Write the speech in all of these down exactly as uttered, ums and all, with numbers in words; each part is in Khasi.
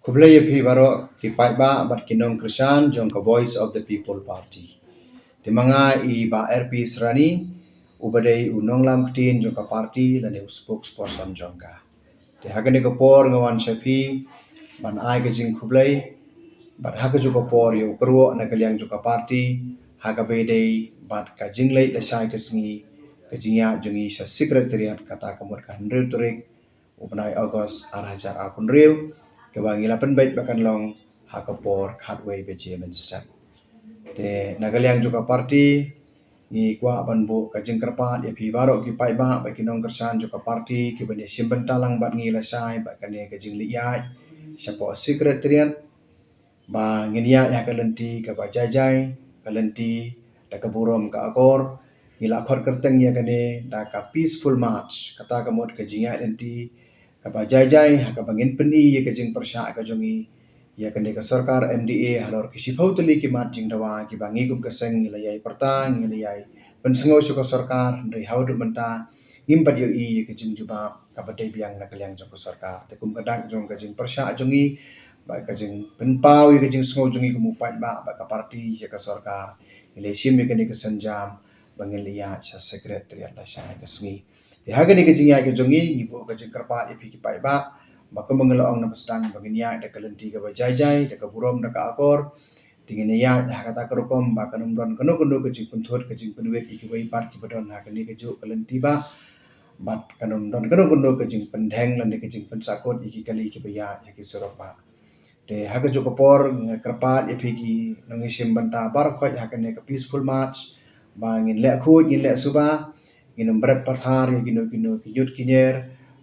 Khublei ïa phi baroh ki paidbah bad ki nongkyrshan jong ka Voice of the People Party. Te ma nga i Bah R P Srani, uba dei u nonglam ktien jong ka party lane u spokesperson jong ka. Te ha kane ka por nga wan sha phi ban ai ka jingkhublei bad ha kajuh ka por ïa u kyrwoh na ka liang jong ka party ha kaba ïadei bad ka jingleit lashai ka sngi ka jingïaid jong ngi sha Secretariat, kata ka mut ka hynriew tarik u bnai August ar hajar arphew hynriew, kaba ngi la pynbeit ba kan long ha ka por khatwei baje mynstep. Te na ka liang jong ka party ngi kwah ban buh ka jingkyrpad ïa phi baroh ki paidbah bad ki nongkyrshan jong ka party kiban ïashim bynta lang bad ngi lashai bad kane ka jingleit ïaid shapoh Secretariat, ba ngin ïaid ha ka lynti kaba jai jai, ka lynti da ka burom ka akor. Ngi la khot kyrteng ïa kane da ka Peaceful March, kata ka mut ka jingïaid lynti kaba jai jai ha kaba ngin pyni ïa ka jingpyrshah ka jong ngi ïa kane ka sorkar M D A halor ki shiphew tylli ki mat jingdawa kiba ngi kum ka seng ngi la ïai pyrta, ngi la ïai pynsngew sha ka sorkar, hynrei haduh mynta ngim pat ïohi ïa ka jingjubab kaba dei biang na ka liang jong ka sorkar. Te kum ka dak jong ka jingpyrshah jong ngi bad ka jingpynpaw ïa ka jingsngew jong ngi kum u paidbah bad ka party ïa ka sorkar, ngi la shim ïa kane ka sienjam ba ngin la ïaid sha Secretariat lashai ka sngi. Te ha kane ka jingïaid ka jong ngi ngi buh ka jingkyrpad ïa phi ki paidbah ba kumba ngi la ong na ba sdang ba ngin ïaid da ka lynti kaba jai jai, da ka burom da ka akor. Te ngin ïaid ha kata ka rukom ba kan ym don kano kano ka jingpynthut ka jingpynwit ïa kiwei pat kiba don ha kane kajuh ka lynti ba bad kan ym don kano kano ka jingpyndheng lane ka jingpynsakut ïa ki kali kiba ïaid ha ki surok ba. Te ha kajuh ka por nga kyrpad ïa phi ki nongïashim bynta baroh khoit ha kane ka Peaceful March ba ngin leh khuid, ngin leh suba, ngin ym bret pathar ïa kino kino ki ñiut ki ñier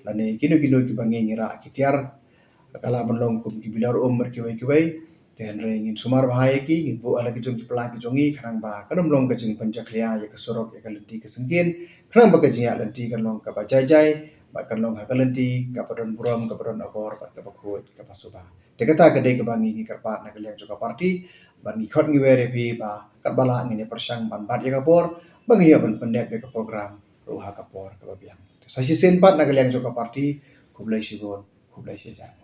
lane kino kino kiba ngi ngi rah ki tiar. Ka lah ban long kum ki bilor um bad kiwei kiwei. Te hynrei ngin sumar bha ïa ki, ngin buh ha la ki jong ki pla ki jong ngi khnang ba kan ym long ka jingpynjakhlia ïa ka surok ïa ka lynti ka syngkien, khnang ba ka jingïaid lynti kan long kaba jai jai bad kan long ha ka lynti kaba don burom, kaba don akor bad kaba khuid kaba suba. Te kata ka dei kaba ngi ngi kyrpad na ka liang jong ka party bad ngi khot ngi wer ïa phi ba katba lah ngin ïa pyrshang ban bat ïa ka por ba ngin ïa ban pyndep ïa ka program ruh ha ka por kaba biang. Te sa shisien pat na ka liang jong ka party, khublei shibun, khublei shihajar.